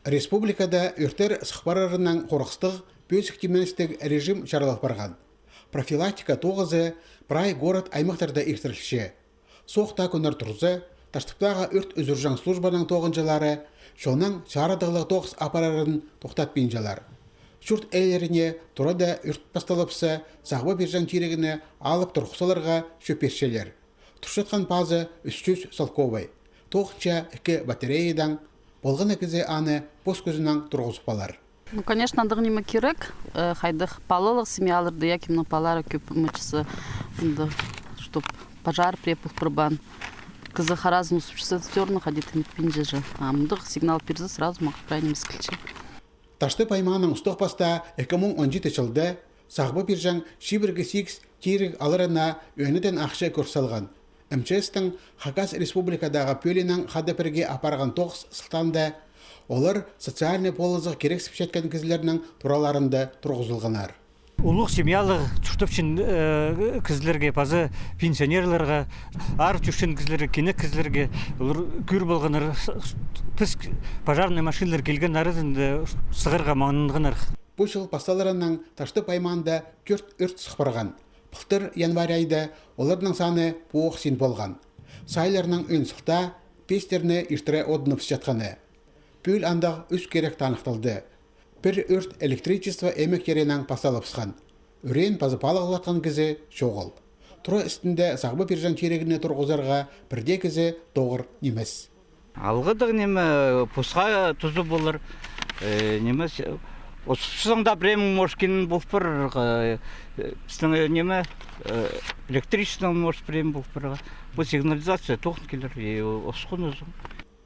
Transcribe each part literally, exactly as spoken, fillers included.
Республикада ӧрттер сых парарынаң хорғыстығ пӧзік тимнестіг режим чарыдыл парған. Профилактика тоғызы прай город-аймахтарда иртірілче. Соохтаа кӱннер турза, Таштыптағы ӧрт ӱзӱрҷең службаның тоғынҷылары чонның чарыдығлығ тоғыс апарарын тохтатпинчалар. Чурт ээлеріне турада ӧрт пасталыбысса, сағба пирҷең тирегіне алып турғыс саларға чӧп пирчелер. Турчатхан пазы ӱс чӱс салковай. Тоғынча ікі батареядаң, полған на кізі аны пос кӱзінең турғызып алар. Ну, конечно, андағ ниме кирек, э, хайдағ палалығ семьяларда, я, кемнің палалары кӧп, мынҷа, андағ, чтоб пожар пірее пол парбаан. Кізі харазын усыпчаза, всё равно хайди тимнетпинче же. А мындағ сигнал пирзе, сразу мағат прай нимес килче. Таштып аймааның устағ пастаа ікі муң он читі чылда сағба пирҷең чибіргі сигіс тиріг аларына ӧнетін ахча кӧр салған. М Ч С-тің Хакас Республикадағы пӧлиинең хада пірге апарған тоғыс сылтаанда олар социальный полызығ кирексіпчеткен кізілернің тураларында турғызылғаннар. Улуғ семьялығ чуртапчаң, э, кізілерге, паза пенсионерлерге, аар чӧрчең кізілерге, кинек кізілерге, олар кӧр полғаннар, с-, с-, піс пожарный машиналар килген аразында сығарға маңнанғаннар. Пу чыл пасталарынаң Таштып аймаанда тӧрт ӧрт сых парған. Пылтыр январь айда оларның саны пу ох син полған. Сайларның ӧӧн сылтаа пестерні иртіре одыныбысчатханы. Пӱӱл андағ ӱс кирек таныхталды. Пір ӧрт электричество ӧмек теерінең пасталыбысхан. Ӱреен паза палығлатхан кізі чоғыл. Тура істінде сағба пирҷең тирегіне турғызарға пір дее кізі тоғыр нимес. Алғыдығ ниме, пусха тузы полар, э, ниме, с-, ус-, усхазың даа пірее муң, может, кинең пол парарға, э, пістің, э, ниме, э, электричествоның, может, пірее муң пол парарға. Пу сигнализация тоғын килер, и усхан узын.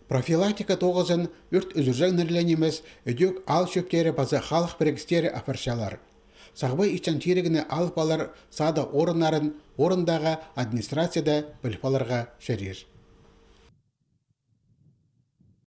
Профилактика тоғызын ӧрт ӱзӱрҷеңнер ле нимес, ідӧк аал чӧптері паза халых пірігістері апарчалар. Сағба итчең тирегіне алып алар садығ орыннарын орындағы администрацияда піліп аларға чарир.